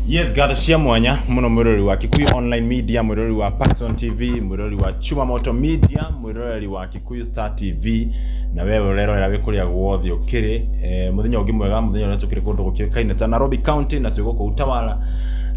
Yes, ngatho cia mwanya muno mwiroreri wa Kikuyu Online Media, mwiroreri wa Paxson TV, mwiroreri wa Chuma Moto Media, mwiroreri wa Kikuyu Star TV, na wewe urerorera wi kuria guothe ukiri. Muthenya ungi mwega, muthenya uria tukiri kundu gukiukaine ta Nairobi County na twi guku Utawala,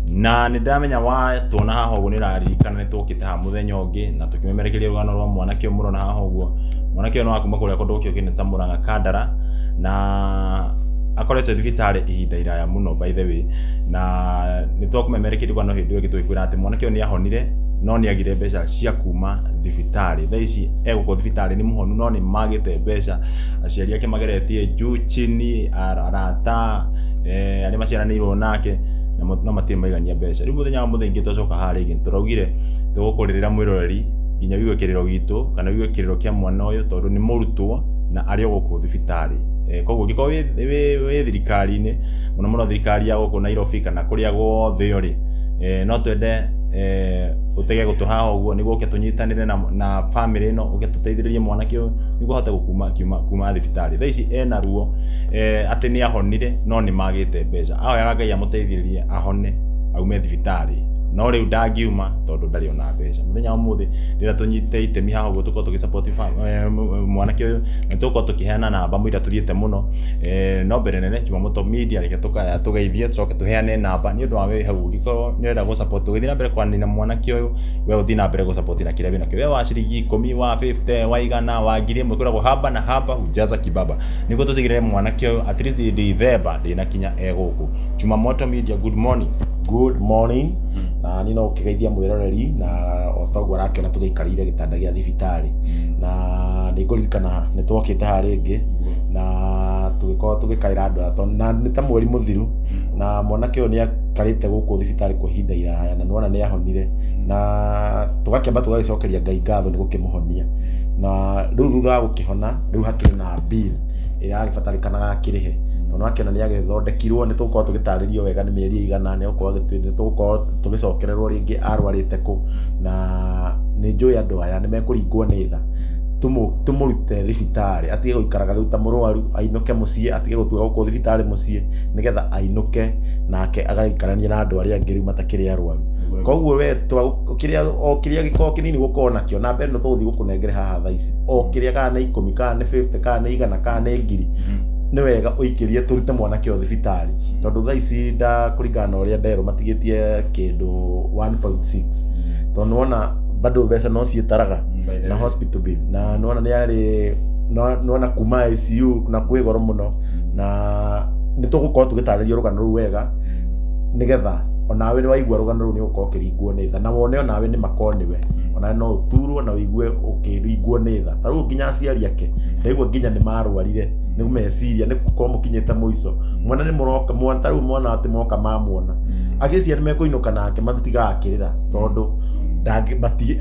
na nĩ ndamenya wa tuona haha ũguo nĩ ũraririkana nĩ tũkĩte haha mũthenya ũngĩ na tũkĩmemerekeria rũgano rwa mwanake ũyũ mũrona haha ũguo. Mwanake ũyũ nĩ wa kuma kũrĩa kũndũ gũkĩũkaine ta Murang'a Kandara, na akoretwo thibitarĩ ihinda iraya mũno, by the way, na nĩ twakũmemerekeria rũgano hĩndĩ ĩyo ĩngĩ tũgĩkwĩra atĩ mwanake ũyũ nĩ ahonire no nĩ agire mbeca cia kuma thibitarĩ. Thaa ici egũkũ thibitarĩ nĩ mũhonu no nĩ magĩte mbeca, aciari ake mageretie juu chini, arata, arĩa maciaranĩirwo nake, no matirĩ maigania mbeca. Rĩu mũthenya wa mũthenya ingĩ twacoka haha rĩngĩ tũraugire tũgũkũrĩrĩra mwĩroreri nginya wigue kĩrĩro gitũ kana wigue kĩrĩro kĩa mwana ũyũ, tondũ nĩ mũrutwo na arĩ o gũkũ thibitarĩ. Koguo ũngĩkorwo wĩ thirikari-inĩ, mũno mũno thirikari ya gũkũ Nairobi kana kũrĩa guothe ũrĩ, no twende ũtege gũtũ haha ũguo nĩguo ũke tũnyitanĩre na family ĩno, ũke tũteithĩrĩrie mwanake ũyũ nĩguo ahote kuma thibitarĩ. Thaa ici ena ruo, atĩ nĩ ahonire no nĩ magĩte mbeca. Ahoyaga Ngai amũteithĩrĩrie ahone aume thibitarĩ, no rĩu ndangiuma tondũ ndarĩ ona mbeca. Mũthenya wa ũmũthĩ rĩrĩa tũnyite itemi haha ũguo tũkorwo tũgĩ support mwanake ũyũ, na tũgũkorwo tũkĩheana namba mũira tũthiĩte mũno. No mbere nene Chuma Moto Media, reke tũgeithie tũcoke tũheane namba nĩ ũndũ wa wĩ hau ũngĩkorwo nĩ ũrenda gũ support. Tũgĩthiĩ na mbere kwanĩria na mwanake ũyũ, we ũthiĩ na mbere gũ support na kĩrĩa wĩnakĩo, we wa ciringi 10, wa 50, wa 100, wa 1000, kwĩragwo haba na haba hujaza kibaba, nĩguo tũtigĩrĩre mwanake ũyũ at least December ndĩnakinya e gũkũ. Chuma Moto Media, good morning. Good morning. Na niĩ no ũkĩgeithia mwĩroreri, na o toguo arakĩona tũgĩikarĩire gĩtanda gĩa thibitarĩ, na nĩ ngũririkana nĩ twokĩte haha rĩngĩ na tũgĩkorwo tũgĩkaĩra andũ aya tondũ na nĩ ta mweri mũthiru, na mwanake ũyũ nĩ aikarĩte gũkũ thibitarĩ kwa ihinda iraya, na nĩwona nĩ ahonire, na tũgakĩamba tũgagĩcokeria Ngai ngatho nĩ gũkĩmũhonia. Na rĩu thutha wa gũkĩhona, rĩu hakĩrĩ na bill ĩrĩa agĩbatarĩkanaga akĩrĩhe, tondũ akĩona nĩ agĩthondekirwo. Nĩ tũgũkorwo tũgĩtarĩrio wega nĩ mĩeri ĩigana nĩ tũgũkorwo tũgĩcokererwo rĩngĩ arwarĩte kũ, na nĩ njũĩ andũ aya nĩ mekũringwo nĩ tha tũmũrute thibitarĩ atige gũikaraga rĩu ta mũrwaru, ainũke mũciĩ, atige gũtua gũkũ thibitarĩ mũciĩ, nĩgetha ainũke nake agaikarania na andũ arĩa angĩ rĩu matakĩrĩ arwaru. Koguo we kĩrĩa o kĩrĩa gĩkorwo kĩnini gũkorwo nakĩo, na mbere no tũgũthiĩ gũkũnengere haha thaa ici, o kĩrĩa, kana nĩ 10, kana nĩ 50, kana nĩ 100, kana nĩ 1000, nĩ wega ũikĩrie tũrute mwanake ũyũ thibitarĩ, tondũ thaa ici nda kũringana na ũrĩa nderwo matigĩtie kĩndũ 1.6, tondũ nĩwona bado mbeca no ciĩtaraga na hospital bill, na nĩwona nĩ arĩ nĩwona kuma ICU na kwĩ goro mũno. Na nĩ tũgũkorwo tũgĩtarĩria rũgano rũu wega, nĩgetha onawe nĩ waigua rũgano rũu nĩ ũgũkorwo ũkĩringwo nĩ tha, na wone onawe nĩ makorwo nĩwe onawe no ũturwo na ũigue ũkĩringwo nĩ tha. Ta rĩu nginya aciari ake ndaigua nginya nĩ marwarire nĩ meciria nĩ gũkorwo mũkinyĩte mũico. Mwana nĩ mũroka mwana, ta rĩu mwana atĩ moka mamuona agĩciria nĩ mekũinũka nake, matigaga akĩrĩra tondũ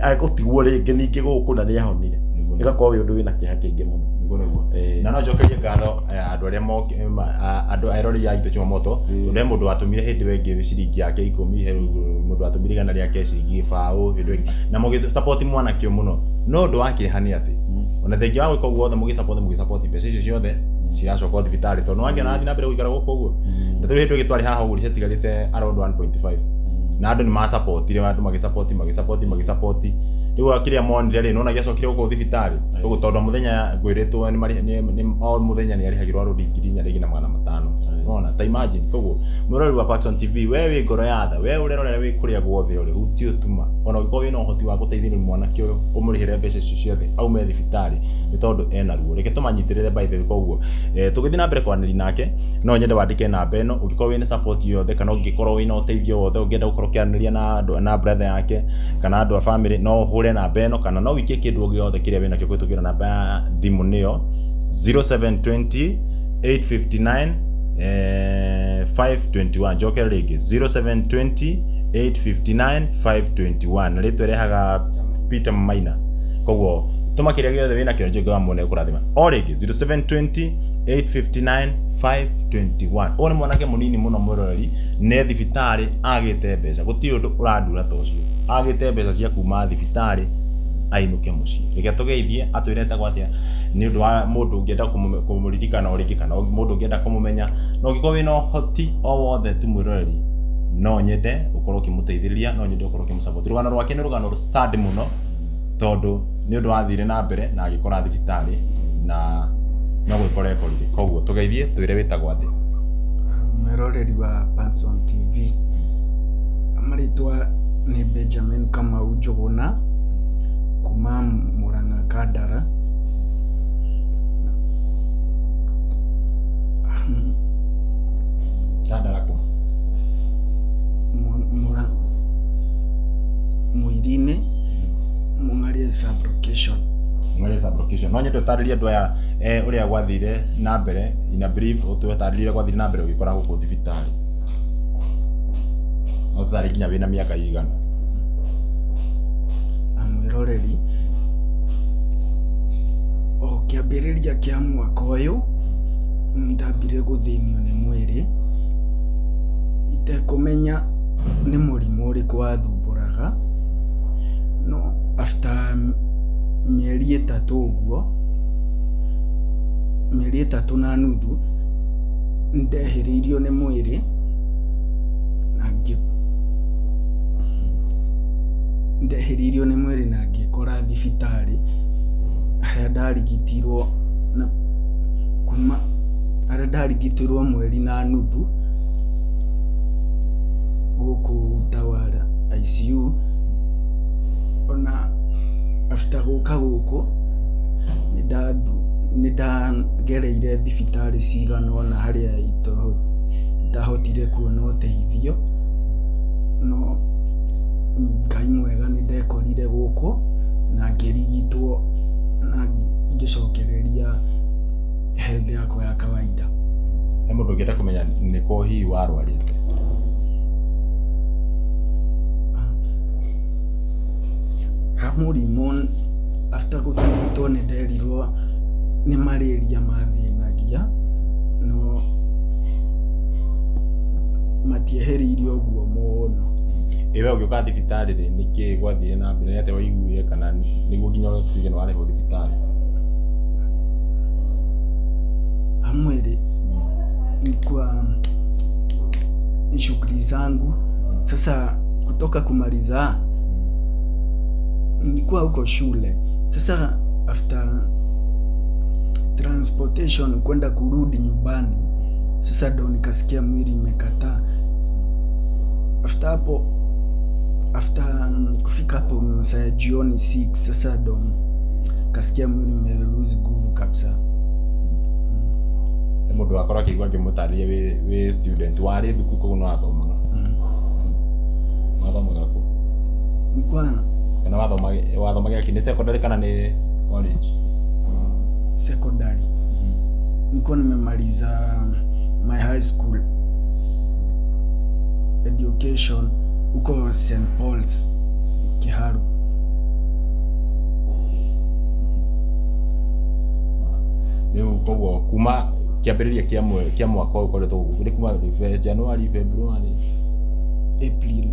agũtigwo rĩngĩ ningĩ gũkũ na nĩ ahonire. Ĩgakorwo wĩ ũndũ wĩna kĩeha kĩingĩ mũno. Nĩguo. Na no njokerie ngatho andũ arĩa andũ eroreri a itũ Chuma Moto, tondũ he mũndũ watũmire hĩndĩ ĩyo ĩngĩ ciringi yake 10, he mũndũ watũmire 100 rĩake ciringi 0 hĩndĩ ĩyo ĩngĩ, na mũgĩ support mwanake ũyũ mũno. No ũndũ wa kĩeha nĩ atĩ ona thengia wa gwĩka ũguo wothe, mũgĩ support, mbeca icio ciothe ciracoka o thibitarĩ, tondũ nĩwakĩona arathiĩ na mbere gũikara gũkũ ũguo. Na rĩu hĩndĩ ĩyo twarĩ haha ũguo ciatigarĩte around 1.5, na andũ nĩ masupportire, andũ magĩsupport, magĩsupport, magĩsupport. Rĩu kĩrĩa monire rĩ, nĩwona gĩacokire gũkũ thibitarĩ ũguo, tondũ mũthenya ngwĩrĩtwo o mũthenya nĩ arĩhagĩrwo around 4,500 rĩngĩ na 500. Nĩwona, ta imagine. Koguo mwĩroreri wa Paxson TV, we wĩ ngoro ya tha, we ũrerorera wĩ kũrĩa guothe ũrĩ, hutie ũtuma ona ũngĩkorwo wĩna ũhoti wa gũteithĩrĩria mwanake ũyũ, ũmũrĩhĩre mbeca icio ciothe aume thibitarĩ, nĩ tondũ ena ruo. Reke tũmanyitĩrĩre, by the way. Koguo tũgĩthiĩ na mbere kwaranĩria nake, no nyende wandĩke namba ĩno ũngĩkorwo wĩna support yothe kana ũngĩkorwo wĩna ũteithio wothe, ũngĩenda gũkorwo ũkĩaranĩria na andũ na brother yake kana andũ a family, no ũhũre namba ĩno, kana no ũikie kĩndũ o gĩothe kĩrĩa wĩnakĩo kũhĩtũkĩra namba ya thimũ, nĩyo 0720 859 521. Njokere rĩngĩ, 0720 859 521, na rĩtwa ĩrehaga Peter Maina. Koguo tũma kĩrĩa gĩothe wĩnakĩo, nĩkĩo wa muone kũrathima. O rĩngĩ, 0720 859 521. Ũyũ nĩ mwanake mũnini mũno, mwĩroreri, ne thibitarĩ agĩte mbeca. Gũtirĩ ũndũ ũrandura ta ũcio, agĩte mbeca cia kuma thibitarĩ ainũke mũciĩ. Reke tũgeithie atwĩre etagwo atĩa, nĩ ũndũ wa mũndũ ũngĩenda kũmũririkana o rĩngĩ kana mũndũ ũngĩenda kũmũmenya, na ũngĩkorwo wĩna ũhoti o wothe tu, mwĩroreri. No nyende ukorwo ukimuteithĩrĩria, no nyende ukorwo ukimusupport. Rũgano rwake nĩ rũgano sad mũno, tondũ nĩ ũndũ wathire na mbere na agĩkora thibitarĩ na no gwĩkora ekorire. Koguo tũgeithie, twĩre wĩtagwo atĩa. Mwĩroreri wa Panson TV, marĩtwa nĩ Benjamin Kamau Njũgũna kuma Murang'a Kandara. Kandara kũ? Mũirinĩ, Mũng'aria sub-location. Mũng'aria sub-location. No nyende ũtarĩrie andũ aya ũrĩa gwathire na mbere, in a brief, ũtũtarĩrie ũrĩa gwathire na mbere ũgĩkora gũkũ thibitarĩ. No ũtũtarĩrie nginya wĩna mĩaka ĩigana. Mwĩroreri, o kĩambĩrĩria kĩa mwaka ũyũ ndambire gũthĩnio nĩ mwĩrĩ itekũmenya nĩ mũrimũ ũrĩkũ wathumbũraga, no after mĩeri 3 ũguo, mĩeri 3 na nuthu, nĩndehĩrĩirio nĩ mwĩrĩ na ndehĩrĩirio nĩ mwĩrĩ na ngĩkora thibitarĩ harĩa ndarigitirwo na kuma harĩa ndarigitirwo mweri na nuthu gũkũ Utawala ICU. Ona after gũka gũkũ nĩndagereire thibitarĩ cigana ũna harĩa itahotire kuona ũteithio, no Ngai mwega nĩndekorire gũkũ na ngĩrigitwo na ngĩcokereria health yakwa ya kawaida. He mũndũ ũngĩenda kũmenya nĩkũ hihi warwarĩte? Ha mũrimũ after gũtirigitwo nĩnderirwo nĩ malaria mathĩnagia, no matieheririo ũguo mũno. Ĩwe ũgĩũka thibitarĩ rĩ, nĩkĩ gwathire na mbere, nĩ atĩa waiguire kana nĩguo nginya ũtuĩke nĩ warehwo thibitarĩ? Ha mwĩrĩ nilikuwa ni shughuli zangu. Sasa kutoka kumaliza nilikuwa huko shule. Sasa after transportation kwenda kurudi nyumbani, sasa ndo nikasikia mwili imekataa. After hapo, after kufika hapo masaa ya jioni 6, sasa ndo kasikia mwili ime lose nguvu kabisa. Nĩ mũndũ wakorwo akĩigua ngĩmũtarĩria wĩ student warĩ thukuru koguo nĩ wathomaga. Wathomaga kũ? Nilikuwa Kana wathomagĩra kĩ? Nĩ secondary kana nĩ college? Secondary. Nilikuwa nimemaliza my high school education huko St Paul's Kiharu. Rĩu koguo kuma kĩambĩrĩria kĩa mwaka ũyũ ũkoretwo nĩ kuma January, February, April.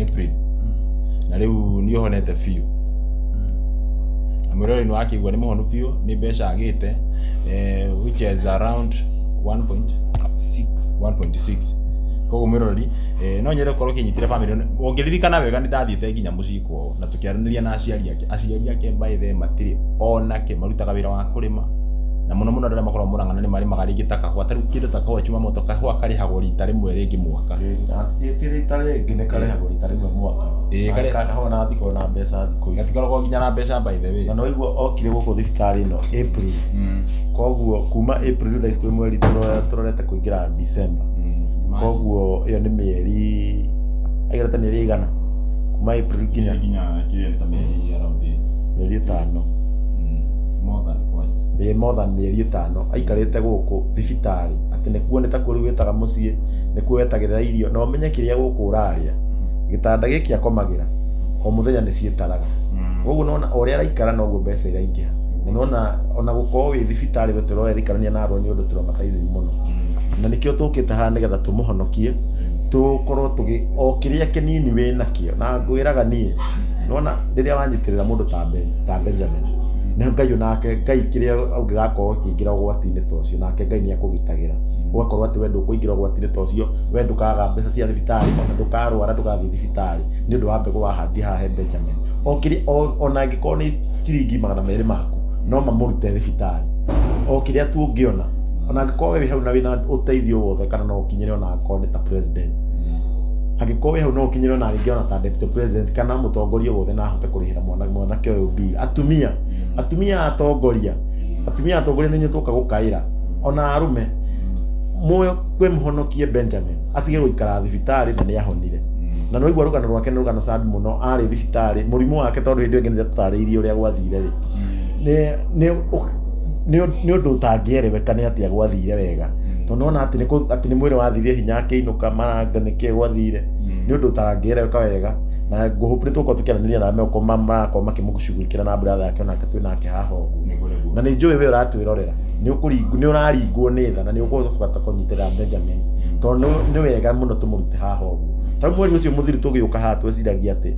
April. Na rĩu nĩ ũhonete biũ. Na mwĩroreri nĩ wakĩigua nĩ mũhonu biũ, nĩ mbeca agĩte, which is around 1.6. 1.6. Koguo mwĩroreri, no nyende ũkorwo ũkĩnyitĩra family. Ũngĩririkana wega nĩ ndathiĩte nginya mũciĩ kwao na tũkĩaranĩria na aciari ake. Aciari ake by the way matirĩ onake, marutaga wĩra wa kũrĩma. Na mũno mũno andũ arĩa makoragwo Mũrang'a nĩ marĩmaga rĩngĩ ta kahũa. Ta rĩu kĩndũ ta kahũa chuma moto, kahũa karĩhagwo rita rĩmwe rĩngĩ mwaka. Ti rita rĩngĩ, nĩ karĩhagwo rita rĩmwe mwaka. Ĩĩ, kahũa na gatikoragwo na mbeca thikũ ici. Gatikoragwo nginya na mbeca by the way. Na no ũigua okire gũkũ thibitarĩ ĩno April. Koguo kuma April thaa ici twĩ mweri tũrorete kũingĩra December. Koguo ĩyo nĩ mĩeri aikarĩte mĩeri ĩigana kuma April nginya kĩrĩa nĩ ta mĩeri around mĩeri 5. More than kwanja. Ĩĩ, more than mĩeri 5 aikarĩte gũkũ thibitarĩ atĩ nĩkuo nĩ takuo rĩu wĩtaga mũciĩ, nĩkuo wetagĩrĩra irio, na ũmenye kĩrĩa gũkũ ũrarĩa. Gĩtanda gĩkĩ akomagĩra o mũthenya nĩ ciĩtaraga. Koguo nĩwona o ũrĩa araikara noguo mbeca iraingĩha. Na nĩwona ona gũkorwo wĩ thibitarĩ we tũrerĩkanania na arwaru nĩ ũndũ traumatizing mũno. Na nĩkĩo tũkĩte haha nĩgetha tũmũhonokie, tũkorwo tũgĩ o kĩrĩa kĩnini wĩ nakĩo. Na ngwĩraga niĩ, nĩwona rĩrĩa wanyitĩrĩra mũndũ ta Benjamin, nĩ Ngai onake, Ngai kĩrĩa ũngĩgakorwo ũkĩingĩra ũgwati-inĩ ta ũcio, nake Ngai nĩ akũgitagĩra. Ũgakorwo atĩ we ndũkũingĩra ũgwati-inĩ ta ũcio, we ndũkaga mbeca cia thibitarĩ, ona ndũkarwara ndũgathiĩ thibitarĩ nĩ ũndũ wa mbegũ wahandire haha he Benjamin. O kĩrĩa ona angĩkorwo nĩ ciringi 200 maku, no mamũrute thibitarĩ. O kĩrĩa tu ũngĩona, ona angĩkorwo we wĩ hau na wĩna ũteithio wothe, kana no ũkinyĩre ona angĩkorwo nĩ ta president. Angĩkorwo wĩ hau no ũkinyĩre ona rĩngĩ ona ta deputy president kana mũtongoria wothe na ahote kũrĩhĩra mwanake ũyũ bill. Atumia atongoria, atumia atongoria nĩ inyuĩ tũka gũkaĩra, ona arũme muoyo kwĩ mũhonokie Benjamin atige gũikara thibitarĩ, na nĩ ahonire. Na nĩ waigua rũgano rwake nĩ rũgano sad mũno, arĩ thibitarĩ mũrimũ wake, tondũ hĩndĩ ĩyo ĩngĩ nĩ tũtarĩirie ũrĩa gwathire rĩ, nĩ ũndũ ũtangĩereweka nĩ atĩa gwathire wega, tondũ nĩwona atĩ nĩ mwĩrĩ wathirie hinya akĩinũka maranga nĩkĩĩ gwathire, nĩ ũndũ ũtangĩereweka wega. Na ngũhope nĩ tũgũkorwo tũkĩaranĩria na arĩa megũkorwo marakorwo makĩmũcugurikĩra na brother yake, onake twĩ nake haha ũguo. Na nĩ njũĩ we ũratwĩrorera nĩ ũraringwo nĩ tha, na nĩ ũgũbata kũnyitĩrĩra Benjamin, tondũ nĩ wega mũno tũmũrute haha ũguo. Ta rĩu mweri ũcio mũthiru tũgĩũka haha tweciragia atĩ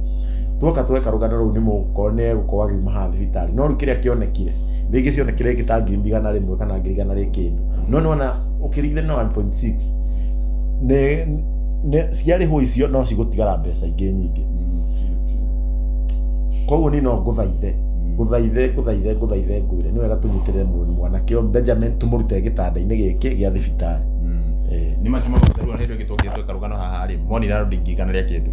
tuoka tweka rũgano rũu nĩ mũgũkorwo nĩ egũkorwo akiuma haha thibitarĩ, no rĩu kĩrĩa kĩonekire rĩngĩ cionekire rĩngĩ ta 100,000 kana 100,000 rĩ kĩndũ, no nĩwona ũkĩringithania na 1.6 nĩ ciarĩhwo icio no cigũtigara mbeca ingĩ nyingĩ. Koguo niĩ no ngũthaithe ngwĩre nĩ wega tũnyitĩrĩre mwanake ũyũ Benjamin, tũmũrute gĩtanda-inĩ gĩkĩ gĩa thibitarĩ. Nĩ matuma gũtarĩ hĩndĩ ĩngĩ tũkĩte tweka rũgano haha rĩ, monire andũ 100,000 rĩa kĩndũ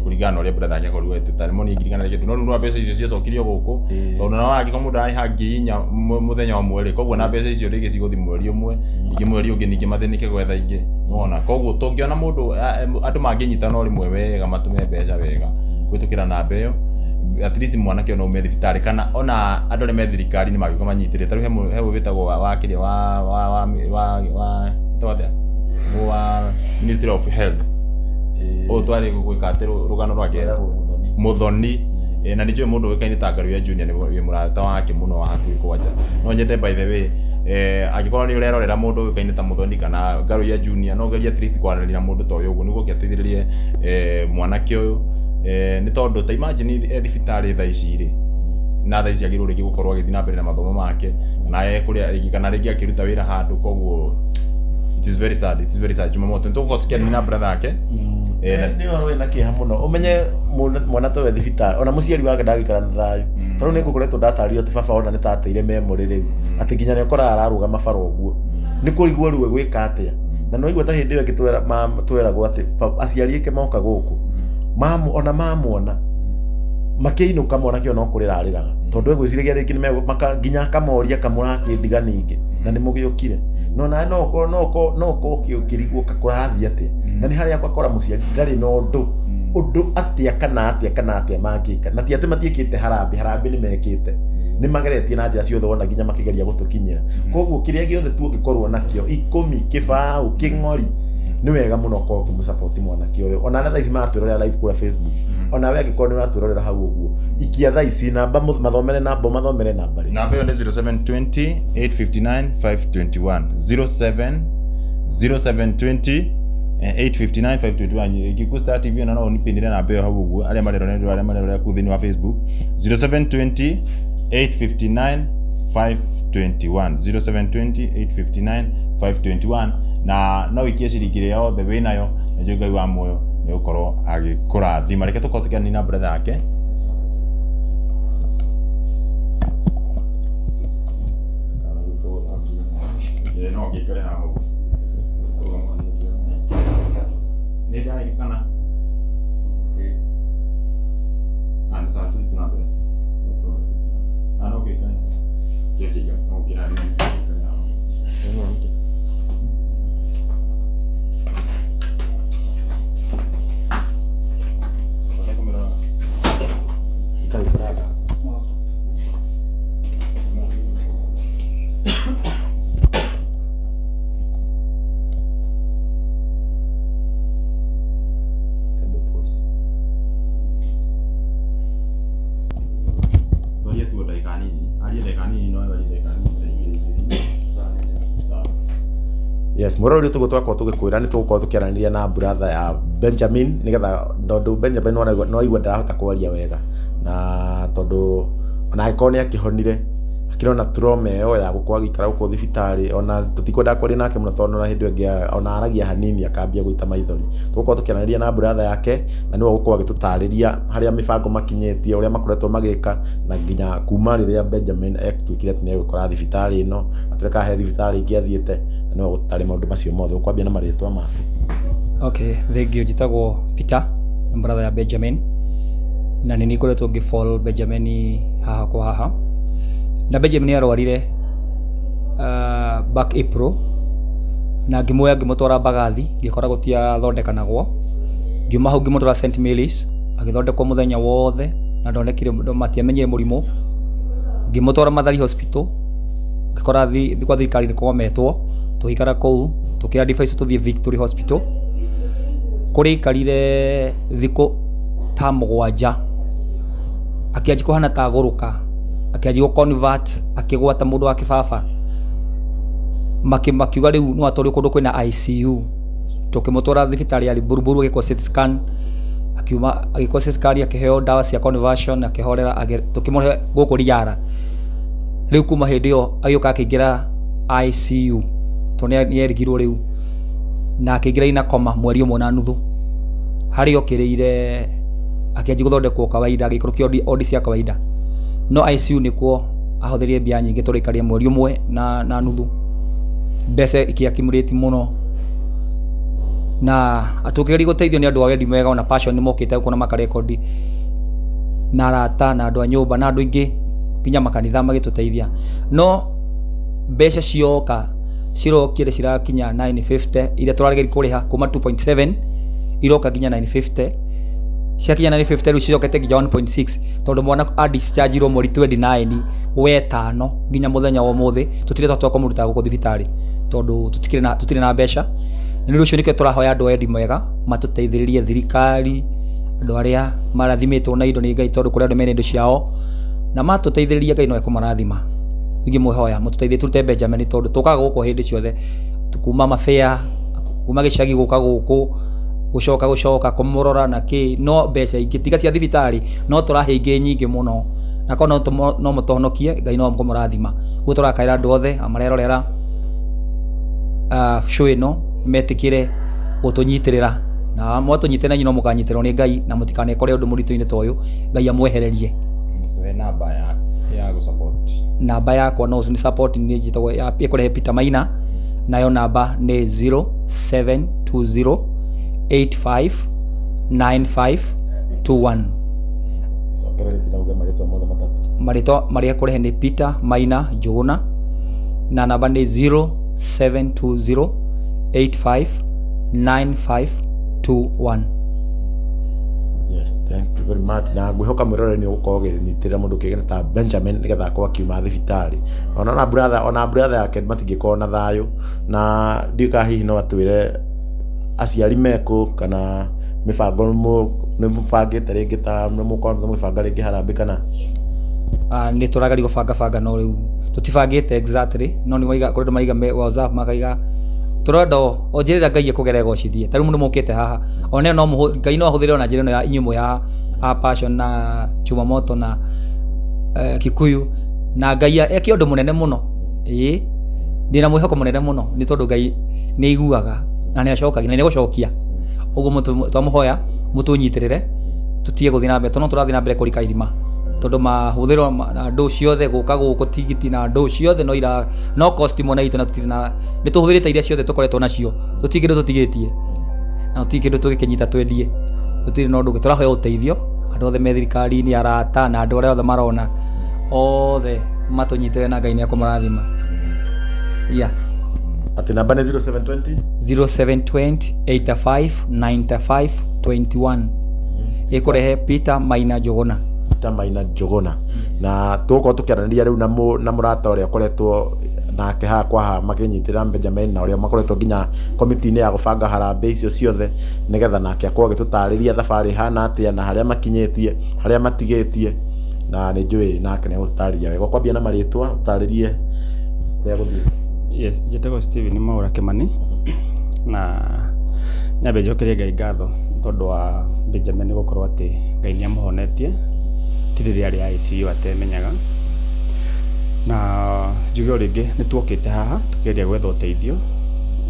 kũringana na ũrĩa brother yake akorirwo etĩte, nĩ monire 100,000 rĩa kĩndũ, no rĩu no mbeca icio ciacokirio gũkũ, tondũ na angĩkorwo mũndũ ararĩha 4,000 mũthenya ũmwe rĩ, koguo na mbeca icio rĩngĩ cigũthiĩ mweri ũmwe, ningĩ mweri ũngĩ ningĩ mathĩnĩke gwetha ingĩ, nĩwona. Koguo tũngĩona mũndũ andũ mangĩnyitana o rĩmwe wega, matũme mbeca wega kũhĩtũkĩra namba ĩyo, at least mwanake ũyũ no aume thibitarĩ, kana ona andũ arĩa me thirikari-inĩ mangĩũka manyitĩrĩre. Ta rĩu he ũyũ wĩtagwo wa kĩrĩa wa wĩtagwo atĩa? Wa Ministry of Health. Ũyũ twarĩ gwĩka atĩ rũgano rwake Muthoni. Na nĩ njũĩ mũndũ ũĩkaine ta Ngaruiya Junior nĩ wĩ mũrata wake mũno wa hakuhĩ kwanja. No nyende by the way, angĩkorwo nĩ ũrerorera mũndũ ũĩkaine ta Muthoni kana Ngaruiya Junior, no ũgerie at least kwaranĩria na mũndũ ta ũyũ ũguo nĩguo oke ateithĩrĩrie mwanake ũyũ. Nĩ tondũ ta imagine thibitarĩ thaa ici rĩ, na thaa ici agĩrĩirwo rĩngĩ gũkorwo agĩthiĩ na mbere na mathomo make, kana ekũrĩa rĩngĩ, kana rĩngĩ akĩruta wĩra handũ, koguo it is very sad, it is very sad. Jumamoto nĩ tũgũkorwo tũkĩaranĩria na brother yake. Nĩ ũhoro wĩna kĩeha mũno, ũmenye mwana ta ũyũ thibitarĩ, ona mũciari wake ndangĩikara na thayũ. Tondũ nĩ ngũkoretwo ndatarĩrio atĩ baba ona nĩ tateire memory rĩu, atĩ nginya nĩ ũkoraga ararũgama bara ũguo, nĩ kũrigwo rĩu egwĩka atĩa. Na nĩ waigua ta hĩndĩ ĩyo ĩngĩ tweragwo atĩ aciari ake moka gũkũ, ona mamuona makĩinũka mwanake ũyũ no kũrĩra arĩraga, tondũ egwĩciragia rĩngĩ nginya akamoria kamũrakĩndiga ningĩ, na nĩ mũgĩũkire. No nawe no ũkorwo ũkĩrigwo kũrathiĩ atĩa, na nĩ harĩa ũgakora mũciari ndarĩ na ũndũ atĩa kana atĩa kana atĩa mangĩka, na ti atĩ matiĩkĩte harambĩ nĩ mekĩte, nĩ mageretie na njĩra ciothe wona nginya makĩgeria gũtũkinyĩra. Koguo kĩrĩa gĩothe tuangĩkorwo nakĩo, 10, kĩbaũ, kĩng'ori, nĩ wega mũno ũkorwo ũkĩmũsupport mwanake ũyũ. Ona arĩa thaa ici maratwĩrorera live kũrĩa Facebook, ona we angĩkorwo nĩ ũratwĩrorera hau ũguo, ikia thaa ici namba, mathomere namba, mathomere namba rĩ. Namba ĩyo nĩ 0720 859 521, 0720 859 521. Gikuyu Star TV ona no ũnipindĩre namba ĩyo hau ũguo, arĩa marerorera, arĩa marerorera kũu thĩinĩ wa Facebook, 0720 859 521, 0720 859 521. Na no wikie ciringi ĩrĩa yothe wĩnayo, na njũĩ Ngai wa muoyo nĩ ũgũkorwo agĩkũrathima. Reke tũkorwo tũkĩaranĩria na brother yake. No ngĩikare haha ũguo. Nĩ ndarĩkia kana? Nĩ sawa, tũthiĩ na mbere. No ngĩikare. No ngĩikare haha. Twarie tu ndagĩka nini, arie ndagĩka nini, no arie ndagĩka nini ta igĩrĩ igĩrĩ. Sawa. Yes, mũrori ũyũ tũguo twakorwo tũgĩkwĩra nĩ tũgũkorwo tũkĩaranĩria na brother ya Benjamin, nĩgetha tondũ Benjamin no aigua ndarahota kwaria wega, na tondũ ona angĩkorwo nĩ akĩhonire, Akĩrĩ ona trauma ĩyo ya gũkorwo agĩikara gũkũ thibitarĩ, ona tũtikwendaga kwaria nake mũno tondũ ona hĩndĩ ĩyo ĩngĩ ona aragia hanini akambia gũita maithori. Tũgũkorwo tũkĩaranĩria na brother yake na nĩwe ũgũkorwo agĩtũtarĩria harĩa mĩbango makinyĩtie, ũrĩa makoretwo magĩka, na nginya kuma rĩrĩa Benjamin etuĩkire atĩ nĩegũkora thibitarĩ ĩno, atwĩre kana he thibitarĩ ĩngĩ athiĩte, na nĩwe ũgũtũtarĩria maũndũ macio mothe. Ũkwambia na marĩtwa make. Okay, thank you. Njĩtagwo Peter, brother ya Benjamin, na nĩ niĩ ngoretwo ngĩ follow Benjamin haha kwa haha. Na Benjamin nĩ arwarire back April, na ngĩmuoya ngĩmũtwara Mbagathi, ngĩkora gũtiathondekanagwo. Ngiuma hau ngĩmũtwara St Mary's, agĩthondekwo mũthenya wothe na ndonekire, matiamenyire mũrimũ. Ngĩmũtwara Mathari Hospital, ngĩkora kwa thirikari nĩ kũgometwo, tũgĩikara kũu, tũkĩ advise tũthiĩ Victory Hospital, kũrĩa aikarire thikũ ta 7, akĩanjia kũhana ta agũrũka, akĩanjia gũ convert, akĩgwata mũndũ wa kĩbaba. Makiuga rĩu no atwarwo kũndũ kwĩna ICU. Tũkĩmũtwara thibitarĩ ya Buruburu agĩkwo CT scan, akiuma agĩkwo CT scan, akĩheo ndawa cia conversion, akĩhorera, tũkĩmũrehe gũkũ Riara. Rĩu kuma hĩndĩ ĩyo agĩũka akĩingĩra ICU, tondũ nĩ erigirwo rĩu, na akĩingĩra ina koma mweri 1.5. Harĩa okĩrĩire akĩanjia gũthondekwo kawaida, agĩikũrũkio odi cia kawaida. No ICU nĩkuo ahũthĩrire mbia nyingĩ tondũ aikarire mweri 1.5. Mbeca ikĩ accumulate mũno. Na tũkĩgeria gũteithio nĩ andũ a wendi mwega, ona passion nĩ mokĩte gũkũ na makarekondi, na arata na andũ a nyũmba na andũ aingĩ nginya makanitha magĩtũteithia. No mbeca cioka cirokire cirakinya 950 iria tũrageria kũrĩha kuma 2.7 iroka nginya 950. Ciakinya 950 rĩu cicokete nginya 1.6, tondũ mwana a discharge-irwo mweri 29 wetano nginya mũthenya wa ũmũthĩ tũtirĩ twatwa kũmũruta gũkũ thibitarĩ tondũ tũtirĩ na mbeca. Na nĩ ũcio nĩkĩo tũrahoya andũ a wendi mwega matũteithĩrĩrie, thirikari, andũ arĩa marathimĩtwo na indo nĩ Ngai, tondũ kũrĩ andũ mena indo ciao, na matũteithĩrĩria Ngai no ekũmarathima. Ingĩmwĩhoya mũtũteithie tũrute Benjamin, tondũ tũkaga gũkũ hĩndĩ ciothe, kuma mabĩa, kuma gĩcagi gũka gũkũ, gũcoka gũcoka kũmũrora na kĩ, no mbeca ingĩ tiga cia thibitarĩ no tũrahe ingĩ nyingĩ mũno, na korwo no mũtũhonokie Ngai no kũmũrathima. Ũguo tũrakaĩra andũ othe marerorera show ĩno metĩkĩre gũtũnyitĩrĩra, na mwatũnyitĩrĩra na inyuĩ no mũkanyitĩrĩrwo nĩ Ngai, na mũtikanekore ũndũ mũritũ-inĩ ta ũyũ. Ngai amwehererie. Tũhe namba ya gũ-support. Namba yakwa no nĩ support nĩ njĩtagwo ya ĩkũrehe Peter Maina, nayo namba nĩ 0720 859521. Marĩtwa marĩa kũrehe nĩ Peter Maina Njũgũna, na namba nĩ 0720 859521. Yes, thank you very much. Na ngwĩhoka mwĩroreri nĩ ũgũkorwo ũgĩnyitĩrĩra mũndũ kĩgene ta Benjamin nĩgetha akorwo akiuma thibitarĩ. Ona brother yake matingĩkorwo na thayũ, na ndiũĩ kana hihi no atwĩre aciari mekũ, kana mĩbango nĩ mũbangĩte rĩngĩ, ta nĩ mũkorwo mũgĩbanga rĩngĩ harambee kana Nĩ tũrageria gũbanga banga, no rĩu tũtibangĩte exactly, no nĩ maiga kũrĩ andũ maraiga WhatsApp makaiga tũrenda o njĩra ĩrĩa Ngai ekũgera ĩgocithie. Ta rĩu nĩ mũkĩte haha, one no Ngai no ahũthĩre ona njĩra ĩno ya inyuĩ mwĩ haha a Passion na Chumamoto na Kikuyu, na Ngai eke ũndũ mũnene mũno. Ĩĩ, ndĩna mwĩhoko mũnene mũno nĩ tondũ Ngai nĩ aiguaga na nĩ acokagia na nĩ egũcokia. Ũguo twamũhoya mũtũnyitĩrĩre tũtige gũthiĩ na mbere, tondũ no tũrathiĩ na mbere kũrika irima, tondũ mahũthĩro na ndũ ciothe gũka gũkũ tigiti na ndũ ciothe no ira no cost mũno itũ, na tũtirĩ na nĩ tũhũthĩrĩte iria ciothe tũkoretwo nacio, tũtirĩ kĩndũ tũtigĩtie na tũtirĩ kĩndũ tũgĩkĩnyita twendie, tũtirĩ na ũndũ ũngĩ. Tũrahoya ũteithio andũ othe me thirikari-inĩ, arata na andũ arĩa othe marona othe matũnyitĩrĩre, na Ngai nĩ ekũmarathima. Yeah. Atĩ namba nĩ 0720 0720 85 95 21, ĩkũrehe Peter Maina Njũgũna. Peter Maina Njũgũna. Na tũgũkorwo tũkĩaranĩria rĩu na mũrata ũrĩa ũkoretwo nake haha kwa haha makĩnyitĩrĩra Benjamin, na ũrĩa makoretwo nginya komiti-inĩ ya gũbanga harambee icio ciothe, nĩgetha nake akorwo agĩtũtarĩria thabarĩ ĩhana atĩa na harĩa makinyĩtie, harĩa matigĩtie, na nĩ njũĩ nake nĩ egũtũtarĩria wega. Ũkwambia na marĩtwa, ũtarĩrie ũrĩa gũthiĩ. Yes, njĩtagwo Steven Mwaura Kimani, na nyambe njokerie Ngai ngatho tondũ wa Benjamin gũkorwo atĩ Ngai nĩ amũhonetie, ti rĩrĩa arĩ ICU atemenyaga. Na njuge o rĩngĩ nĩ tuokĩte haha tũkĩgeria gwetha ũteithio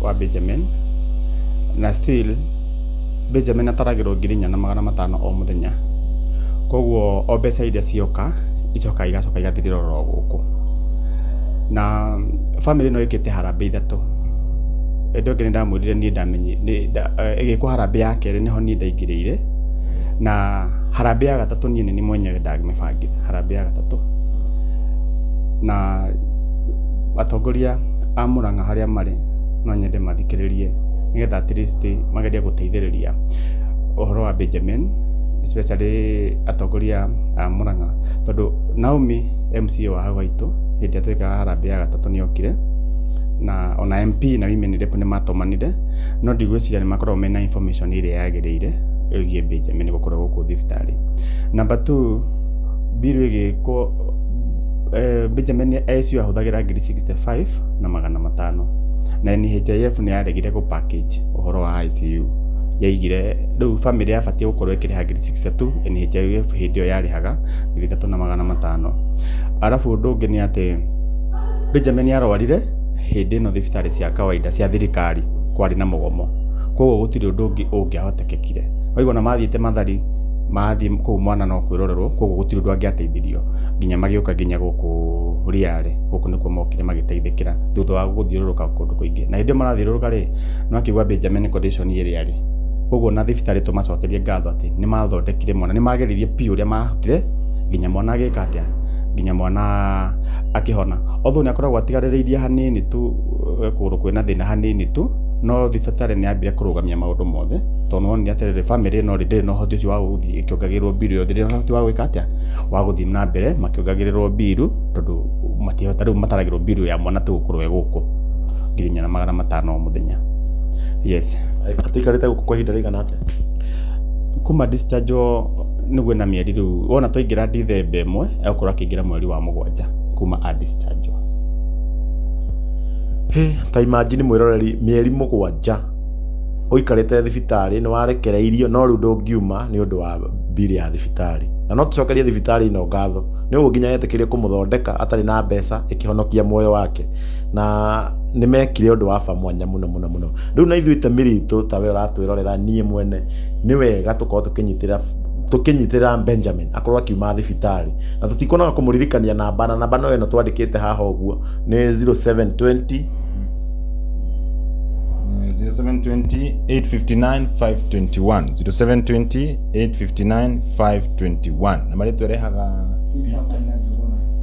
wa Benjamin, na still Benjamin ataragĩrwo 4,500 o mũthenya. Koguo o mbeca iria cioka icokaga igacoka igathirĩra oro gũkũ. Na bamĩrĩ ĩno ĩkĩte harambee ithatũ. Hĩndĩ ĩyo ĩngĩ nĩ ndamwĩrire niĩ ndamenyi ĩgĩkwo harambee ya kerĩ nĩho niĩ ndaingĩrĩire, na harambee ya gatatũ niĩ nĩ niĩ mwenyewe ndamĩbangire harambee ya gatatũ. Na atongoria a Murang'a harĩa marĩ no nyende mathikĩrĩrie nĩgetha at least magerie gũteithĩrĩria ũhoro wa Benjamin, especially atongoria a Murang'a, tondũ Naomi MCA wa hau haitũ hĩndĩ ĩrĩa twekaga harambee ya gatatũ nĩ okire, na ona MP na women rep nĩ matũmanire, no ndigwĩciria nĩ makoragwo mena information ĩrĩa yagĩrĩire ĩgiĩ Benjamin gũkorwo gũkũ thibitarĩ. Number two, bill ĩgĩkwo Benjamin ICU ahũthagĩra 65,500, na NHIF nĩ yaregire gũ package ũhoro wa ICU, yaigire rĩu bamĩrĩ yabatiĩ gũkorwo ĩkĩrĩha 62,000, NHIF hĩndĩ ĩyo yarĩhaga 3,500. Arabu ũndũ ũngĩ nĩ atĩ Benjamin arwarire hĩndĩ ĩno thibitarĩ cia kawaida cia thirikari kwarĩ na mũgomo, koguo gũtirĩ ũndũ ũngĩ ũngĩahotekekire. Waigua ona mathiĩte Mathari, mathiĩ kũu mwana no kwĩrorerwo, koguo gũtirĩ ũndũ angĩateithirio nginya magĩũka nginya gũkũ Riarĩ, gũkũ nĩkuo mokire magĩteithĩkĩra thutha wa gũthiũrũrũka kũndũ kũingĩ. Na hĩndĩ ĩyo marathiũrũrũka rĩ, nĩ wakĩigua Benjamin condition ĩrĩa arĩ, koguo na thibitarĩ tũmacokerie ngatho atĩ nĩ mathondekire mwana, nĩ mageririe biũ ũrĩa mahotire nginya mwana agĩka atĩa, nginya mwana akĩhona. Although nĩ akoragwo atigarĩrĩirie hanini tu, kũgũrũ kwĩna thĩna hanini tu, no thibitarĩ nĩ yambire kũrũgamia maũndũ mothe, tondũ nĩwonire atĩrĩrĩ, bamĩrĩ ĩno rĩ ndĩrĩ na ũhoti ũcio wa gũthiĩ ĩkĩongagĩrĩrwo bill yothe, ndĩrĩ na ũhoti wa gwĩka atĩa, wa gũthiĩ na mbere makĩongagĩrĩrwo bill, tondũ matihota rĩu mataragĩrwo bill ya mwana tu gũkorwo e gũkũ 4,500 o mũthenya. Yes. Atũikarĩte gũkũ kwa ihinda rĩigana atĩa? Kuma discharge nĩguo na mĩeri rĩu wona twaingĩra Dithemba 1 egũkorwo akĩingĩra mweri wa 7 kuma a discharge. Ta imagine mwĩroreri, mĩeri 7 ũikarĩte thibitarĩ, nĩ warekereirio no rĩu ndũngiuma nĩ ũndũ wa bill ya thibitarĩ. Na no tũcokerie thibitarĩ ĩno ngatho nĩ ũguo nginya yetĩkĩrie kũmũthondeka atarĩ na mbeca ĩkĩhonokia muoyo wake, na nĩ mekire ũndũ wa ba mwanya mũno mũno mũno. Rĩu na ithuĩ itemi ritũ ta we ũratwĩrorera, niĩ mwene nĩ wega tũkorwo tũkĩnyitĩrĩra Benjamin akorwo akiuma thibitarĩ, na tũtikuonaga kũmũririkania namba, na namba no ĩno twandĩkĩte haha ũguo nĩ 0720 0720 859 521, 0720 859 521, na marĩtwa ĩrehaga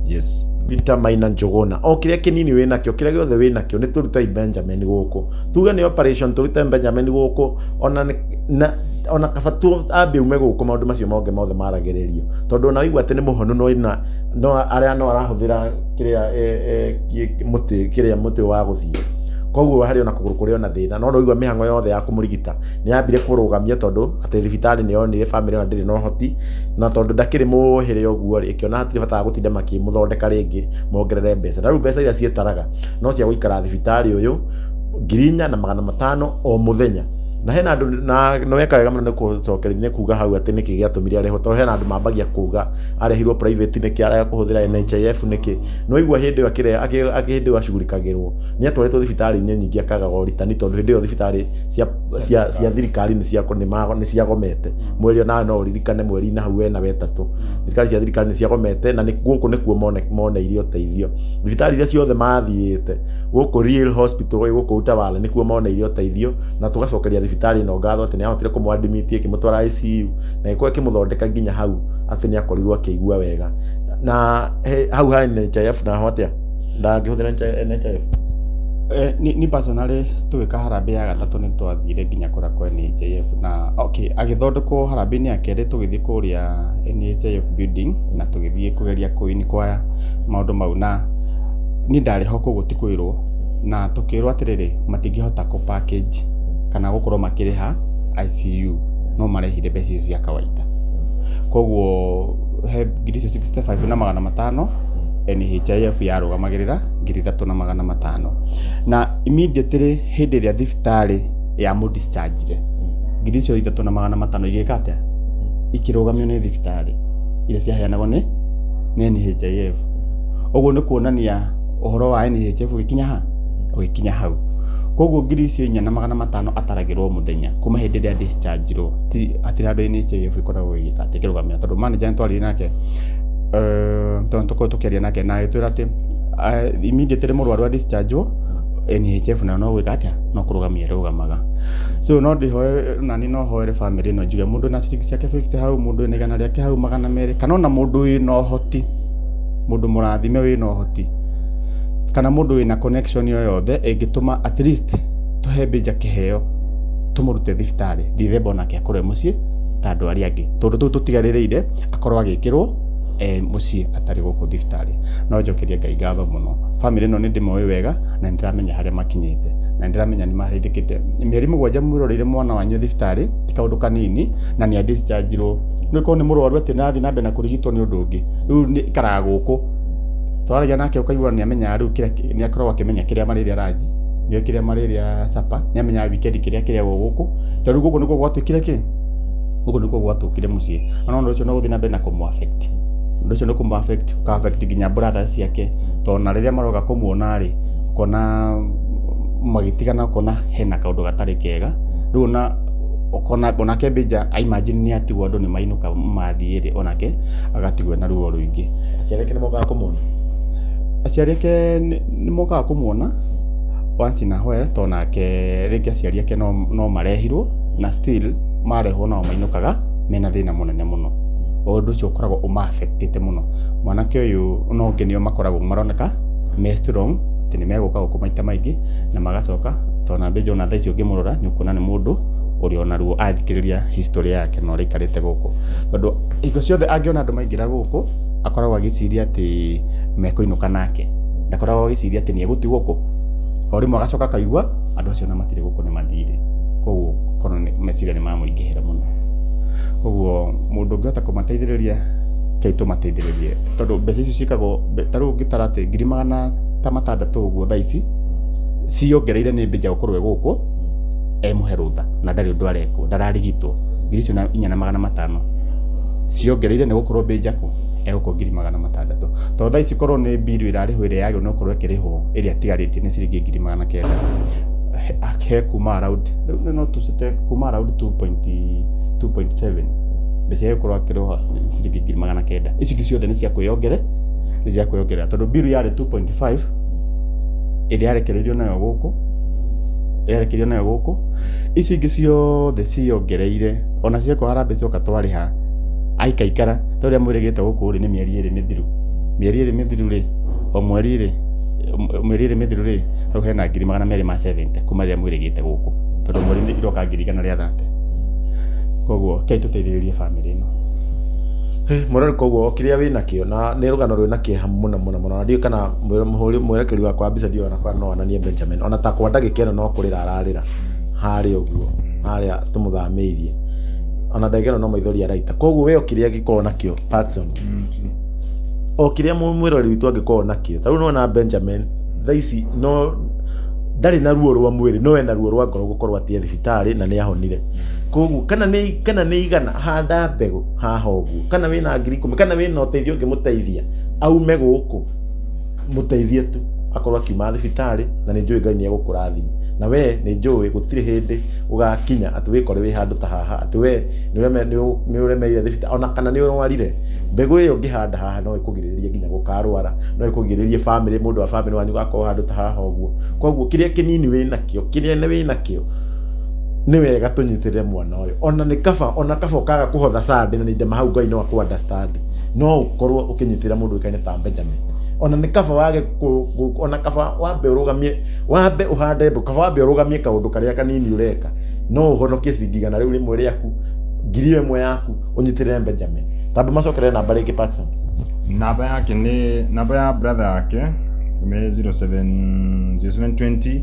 yes Peter Maina Njuguna. O kĩrĩa kĩnini wĩnakĩo, kĩrĩa gĩothe wĩnakĩo, nĩ tũrutei Benjamin gũkũ. Tuge nĩ operation tũrute Benjamin gũkũ, ona na ona kaba tu ambe ume gũkũ maũndũ macio mothe mothe maragĩrĩrio, tondũ ona waigua atĩ nĩ mũhonu, no ina no arĩa no arahũthĩra kĩrĩa mũtĩ, kĩrĩa mũtĩ wa gũthiĩ, koguo harĩ ona kũgũrũ kũrĩ ona thĩna, no ndũigua mĩhang'o yothe ya kũmũrigita nĩ yambire kũrũgamia, tondũ atĩ thibitarĩ nĩ yonire bamĩrĩ ona ndĩrĩ na ũhoti, na tondũ ndakĩrĩ mũhĩrĩ ũguo rĩ, ĩkĩona hatirĩ bata wa gũtinda makĩmũthondeka rĩngĩ mongerere mbeca. Na rĩu mbeca iria ciĩtaraga no cia gũikara thibitarĩ ũyũ 4,500 o mũthenya. Na hena andũ na nĩ weka wega mũno nĩ kũcokeria nĩ kuga hau atĩ nĩkĩ gĩatũmire arehwo, tondũ hena andũ mambagia kuga arehirwo private nĩkĩ, arega kũhũthĩra NHIF nĩkĩ. Nĩ waigua hĩndĩ ĩyo hĩndĩ ĩyo acugurikagĩrwo nĩ atwarĩtwo thibitarĩ-inĩ nyingĩ akagaga ũritani, tondũ hĩndĩ ĩyo thibitarĩ cia thirikari nĩ ciagomete. Mweri ona no ũririkane mweri-inĩ hau wena wetatũ thirikari cia thirikari nĩ ciagomete, na gũkũ nĩkuo moneire ũteithio. Thibitarĩ iria ciothe mathiĩte gũkũ Real Hospital gũkũ Utawala nĩkuo moneire ũteithio, na tũgacokeria thibitarĩ ĩno ngatho atĩ nĩ yahotire kũmũ-admit ĩkĩmũtwara ICU na ĩgĩkorwo ĩkĩmũthondeka nginya hau atĩ nĩ akorirwo akĩigua wega. Na hau ha NHIF naho atĩa, ndangĩhũthĩra NHIF? Ni personally tũgĩka harambee ya gatatũ nĩ twathire nginya kũrĩa kwa NHIF, na okay agĩthondekwo harambee-inĩ ya kerĩ tũgĩthiĩ kũrĩa NHIF building na tũgĩthiĩ kũgeria kũ-inquire maũndũ mau, na niĩ ndarĩ ho koguo ti kwĩrwo, na tũkĩrwo atĩrĩrĩ matingĩhota kũ package kana gũkorwo makĩrĩha ICU, no marehire mbeca icio cia kawaida, koguo he 65,500 NHIF yarũgamagĩrĩra 3,500. Na immediately hĩndĩ ĩrĩa thibitarĩ ya mũdischarge 3,500 igĩka atĩa, ikĩrũgamio nĩ thibitarĩ iria ciaheanagwo nĩ NHIF. Ũguo nĩ kuonania ũhoro wa NHIF ũgĩkinya ha ũgĩkinya hau. Koguo 4500 ataragĩrwo mũthenya kuma hĩndĩ ĩrĩa discharge-irwo, ti hatirĩ handũ NHIF ĩkoragwo ĩgĩka atĩ ĩkĩrũgamĩra, tondũ manager nĩtwaririe nake, tondũ tũkoragwo tũkĩaria nake na agĩtwĩra atĩ immediately mũrwaru a discharge-wo NHIF nayo no gwĩka atĩa, no kũrũgamia ĩrũgamaga. So no ndĩhoe nani, no hoere family ĩno njuge mũndũ wĩna ciringi ciake 50 hau, mũndũ wĩna 100 rĩake hau 200, kana ona mũndũ wĩna ũhoti, mũndũ mũrathime wĩna ũhoti, kana mũndũ wĩna connection o yothe ĩngĩtũma at least tũhe Benja kĩheo tũmũrute thibitarĩ Dithemba onake akorwo e mũciĩ ta andũ arĩa angĩ, tondũ tũu tũtigarĩrĩire akorwo agĩkĩrwo mũciĩ atarĩ gũkũ thibitarĩ. No njokerie Ngai ngatho mũno, family ĩno nĩ ndĩmoĩ wega na nĩ ndĩramenya harĩa makinyĩte, na nĩ ndĩramenya nĩ mareithĩkĩte. Mĩeri 7 mwĩroreire mwana wanyu thibitarĩ ti kaũndũ kanini, na nĩ adischarge-irwo. Rĩu korwo nĩ mũrwaru atĩ nathiĩ na mbere na kũrigitwo nĩ ũndũ ũngĩ, rĩu nĩ ikaraga gũkũ twaragia nake ũkaigua nĩ amenyaga rĩu kĩrĩa nĩ akoragwo akĩmenya kĩrĩa marĩrĩa ranji, nĩo kĩrĩa marĩrĩa sapa, nĩ amenyaga weekend kĩrĩa kĩrĩagwo gũkũ, tondũ rĩu gũkũ nĩkuo gwatuĩkire kĩ, gũkũ nĩkuo gwatũkire mũciĩ. Na ũndũ ũcio no gũthiĩ na mbere na kũmũ affect, ũndũ ũcio nĩ kũmũ affect, ũka affect nginya brothers ciake, tondũ na rĩrĩa maroka kũmuona rĩ, ũkona magĩtigana, ũkona hena kaũndũ gatarĩ kega. Rĩu ona ũkona onake Benja I imagine nĩ atigwo andũ nĩ mainũka mathiĩ rĩ, onake agatigwo na ruo rũingĩ. Aciari ake nĩ mokaga kũmuona? Aciari ake nĩ mokaga kũmuona once in a while, tondũ nake rĩngĩ aciari ake no marehirwo, na still marehwo nao mainũkaga mena thĩna mũnene mũno. Ũndũ ũcio ũkoragwo ũma affect-ĩte mũno mwanake ũyũ, no ũngĩ nĩo makoragwo maroneka me strong atĩ nĩ megũka gũkũ maita maingĩ na magacoka, tondũ na Benja ona thaa ici ũngĩmũrora nĩ ũkuona nĩ mũndũ ũrĩa ona ruo athikĩrĩria history yake na ũrĩa aikarĩte gũkũ, tondũ hingo ciothe angĩona andũ maingĩra gũkũ akoragwo agĩciria atĩ mekũinũka nake, ndakoragwo agĩciria atĩ nĩ egũtigwo gũkũ. O rĩmwe agacoka akaigua andũ acio ona matirĩ gũkũ nĩ mathire, koguo korwo nĩ meciria nĩ mamũingĩhĩra mũno. Koguo mũndũ ũngĩhota kũmateithĩrĩria kei tũmateithĩrĩrie, tondũ mbeca icio ciĩkagwo ta rĩu ũngĩtara atĩ 600,000 ũguo thaa ici ciongereire nĩ Benja gũkorwo e gũkũ emũhe rũtha na ndarĩ ũndũ arekwo, ndararigitwo. 4,500 ciongereire nĩ gũkorwo Benja kũ egũkorwo 600,000, tondũ thaa ici korwo nĩ bill ĩrarĩhwo ĩrĩa yagĩrĩirwo nĩ gũkorwo ĩkĩrĩhwo ĩrĩa ĩtigarĩtie nĩ ciringi 900,000, he kuma around rĩu no tũcite kuma around 2.7 mbeca ĩgũkorwo akĩrĩhwo ciringi 900,000. Ici ingĩ ciothe nĩ cia kwĩyongere, nĩ cia kwĩyongerera, tondũ bill yarĩ 2.5 ĩrĩa yarekereirio nayo gũkũ, yarekereirio nayo gũkũ, ici ingĩ ciothe ciongereire ona ciekwo harambee cioka twarĩha aikaikara ta ũrĩa mwĩrĩgĩte gũkũ rĩ, nĩ mĩeri 2 mĩthiru, mĩeri 2 mĩthiru rĩ, o mweri rĩ, mĩeri 2 mĩthiru rĩ, hau hena 270,000 kuma rĩrĩa mwĩrĩgĩte gũkũ, tondũ mweri nĩ iroka 130,000. Koguo kei tũteithĩrĩrie family ĩno. Mũrori, koguo o kĩrĩa wĩna kĩo na nĩ rũgano rwĩna kĩeha mũno mũno mũno, na ndiũĩ kana mwerekeri wakwa wa mbica ndiũĩ ona kana no onanie Benjamin, ona ta kwa ndagĩka ĩno no kũrĩra ararĩra harĩa ũguo harĩa tũmũthamĩirie, ona ndagĩka ĩno no maithori araita. Koguo we o kĩrĩa angĩkorwo nakĩo Paxson, o kĩrĩa mwĩrori witũ angĩkorwo nakĩo, ta rĩu nĩwona Benjamin thaa ici no ndarĩ na ruo rwa mwĩrĩ, no ena ruo rwa ngoro gũkorwo atĩ e thibitarĩ na nĩ ahonire. Koguo kana nĩ 100 handa mbegũ haha ũguo, kana wĩna 10,000, kana wĩna ũteithio ũngĩmũteithia aume gũkũ, mũteithie tu akorwo akiuma thibitarĩ, na nĩ njũĩ Ngai nĩ egũkũrathima. Na we nĩ njũĩ gũtirĩ hĩndĩ ũgakinya atĩ wĩkore wĩ handũ ta haha, atĩ we nĩ ũremeire thibitarĩ, ona kana nĩ ũrwarire. Mbegũ ĩyo ũngĩhanda haha no ĩkũgirĩrĩrie nginya gũkarwara, no ĩkũgirĩrĩrie family, mũndũ wa family wanyu gakorwo handũ ta haha ũguo. Koguo kĩrĩa kĩnini wĩnakĩo, kĩrĩa wĩnakĩo, nĩ wega tũnyitĩrĩre mwana ũyũ. Ona nĩ kaba, ona kaba ũkaga kũhotha Sunday na nĩ ndema hau Ngai no akũ understand, no ũkorwo ũkĩnyitĩrĩra mũndũ ũĩkaine ta Benjamin. Ona nĩ kaba wage ona kaba wambe ũrũgamie, wambe ũhande mbegũ, kaba wambe ũrũgamie kaũndũ karĩa kanini ũreka, no ũhonokie ciringi 100 rĩu rĩmwe rĩaku, 1,000 yaku, ũnyitĩrĩre Benjamin. Tamba macokerere namba rĩngĩ Paxson. Namba yake nĩ namba ya brother yake nĩ 07 0720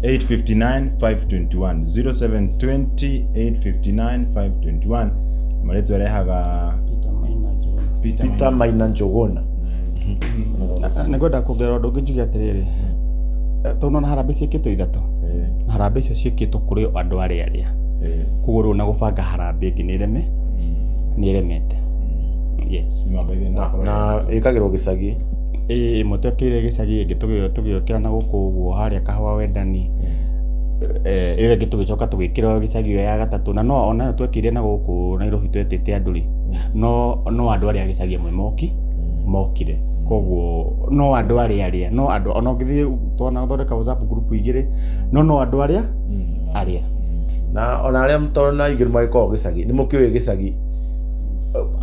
859 521, 0720 859 521. Marĩtwa arehaga Peter Maina Njuguna. Peter Maina Njuguna. Nĩngwenda kuongerera ũndũ ũngĩ njuge atĩrĩrĩ, tondũ nona harambee ciĩkĩtwo 3, na harambee icio ciĩkĩtwo kũrĩ andũ arĩa arĩa, koguo rĩu na gũbanga harambee ĩngĩ nĩ ĩremete. Yes. Na ĩkagĩrwo gĩcagi. Ĩĩ, ĩmwe twekĩire gĩcagi, ĩngĩ tũgĩũkĩra na gũkũ ũguo harĩa Kahũa Wendani. Ĩyo ĩngĩ tũgĩcoka tũgĩkĩra gĩcagi ĩyo ya gatatũ, na no onayo twekĩire na gũkũ Nairobi twetĩte andũ rĩ, no andũ arĩa a gĩcagi amwe mokire. Koguo no andũ arĩa arĩa, no andũ, ona ũngĩthiĩ twanathondeka WhatsApp group igĩrĩ, no andũ arĩa arĩa. Na ona arĩa tondũ na aingĩ magĩkoragwo gĩcagi, nĩ mũkĩũĩ gĩcagi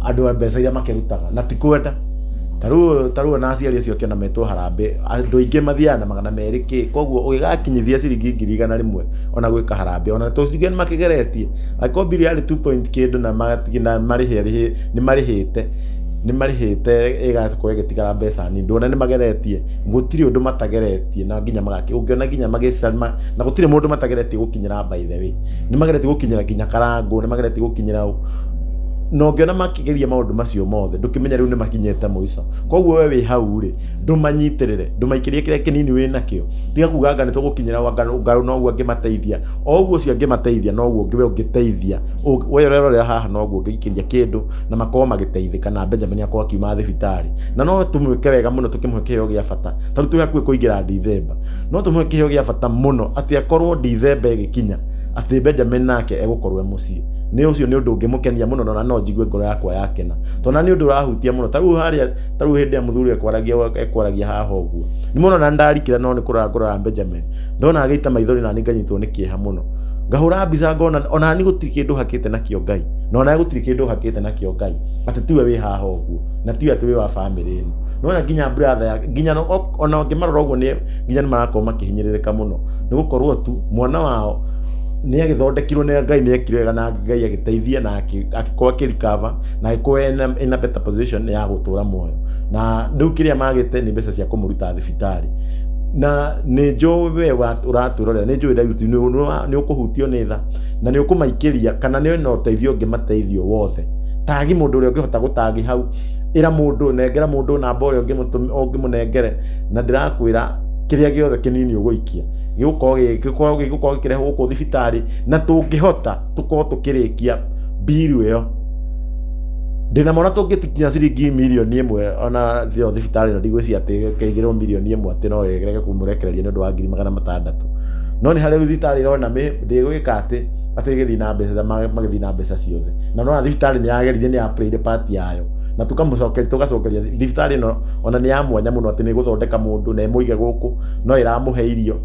andũ a mbeca iria makĩrutaga na ti kwenda. Ta rĩu ona aciari acio ũkĩona metwo harambĩ, andũ aingĩ mathiaga na 200 kĩ, koguo ũgĩgakinyithia ciringi 100,000 ona gwĩka harambĩ, ona tũcige nĩ makĩgeretie, angĩkorwo mbiri yarĩ 2 point kĩndũ na marĩhe nĩ marĩhĩte ĩgakorwo ĩgĩtigara mbeca nini, ndũona nĩ mageretie, gũtirĩ ũndũ matageretie, na nginya magakĩ ũngĩona nginya magĩcama, na gũtirĩ mũndũ matageretie gũkinyĩra, by the way nĩ mageretie gũkinyĩra nginya Karangũ, nĩ mageretie gũkinyĩra ũ, na ũngĩona makĩgeria maũndũ macio mothe, ndũkĩmenya rĩu nĩ makinyĩte mũico. Koguo we wĩ hau rĩ, ndũmanyitĩrĩre, ndũmaikĩrie kĩrĩa kĩnini wĩ nakĩo, tiga kuga anga nĩ tũgũkinyĩra, anga noguo angĩmateithia, o ũguo ũcio angĩmateithia noguo we ũngĩteithia, we ũrerorera haha noguo ũngĩikĩria kĩndũ na makorwo magĩteithĩka, na Benjamin akorwo akiuma thibitarĩ. Na no tũmwĩke wega mũno tũkĩmũhe kĩheo gĩa bata, ta rĩu twĩ hakuhĩ kũingĩra Dithemba, no tũmũhe kĩheo gĩa bata mũno atĩ akorwo Dithemba ĩgĩkinya atĩ Benjamin nake egũkorwo e mũciĩ. Nĩ ũcio nĩ ũndũ ũngĩmũkenia mũno, na no njigue ngoro yakwa yakena, tondũ nĩ ũndũ ũrahutia mũno. Ta rĩu harĩa, ta rĩu hĩndĩ ĩrĩa mũthuri ekwaragia haha ũguo, nĩ mũno na ndarikĩra, no nĩ kũrora ngũrora Benjamin, ndona agĩita maithori na niĩ nganyitwo nĩ kĩeha mũno, ngahũra mbica ngona ona ni gũtirĩ kĩndũ hakĩte nakĩo Ngai, na ona gũtirĩ kĩndũ hakĩte nakĩo Ngai, atĩ tiwe wĩ haha ũguo na tiwe atĩ wĩ wa famĩlĩ ĩno, nona nginya brother ya nginya ona ũngĩmarora ũguo nĩ nginya nĩ marakorwo makĩhinyĩrĩrĩka mũno, nĩ gũkorwo tu mwana wao nĩ agĩthondekirwo nĩ Ngai, nĩ ekire wega na Ngai agĩteithia na agĩkorwo akĩrecover na agĩkorwo ena better position ya gũtũra muoyo, na rĩu kĩrĩa magĩte nĩ mbeca cia kũmũruta thibitarĩ. Na nĩ njũĩ we ũratwĩrorera, nĩ njũĩ Daudi nĩ ũkũhutio nĩ tha na nĩ ũkũmaikĩria, kana nĩ na ũteithio ũngĩmateithio wothe, tagi mũndũ ũrĩa ũngĩhota gũtagi hau, ĩra mũndũ, nengera mũndũ namba ũrĩa ũngĩmũnengere, na ndĩrakwĩra kĩrĩa gĩothe kĩnini ũgũikia gĩgũkorwo gĩkĩrehwo gũkũ thibitarĩ, na tũngĩhota tũkorwo tũkĩrĩkia mbiru ĩyo ndĩna mona tũngĩtikinya ciringi 1 mirioni, ona thio thibitarĩ ĩno ndigwĩciria atĩ kĩigĩrwo 1 mirioni atĩ no ĩrege kũmũrekereria nĩ ũndũ wa 600,000, no nĩ harĩa rĩu thibitarĩ ĩrona ndĩgwĩka atĩ ĩgĩthiĩ na mbeca, magĩthiĩ na mbeca ciothe, na nona thibitarĩ nĩ yageririe, nĩ ya played part yayo, na tũkamũcokeria, tũgacokeria thibitarĩ ĩno ona nĩ ya mwanya mũno atĩ nĩ ĩgũthondeka mũndũ na ĩmũige gũkũ, no ĩramũhe irio,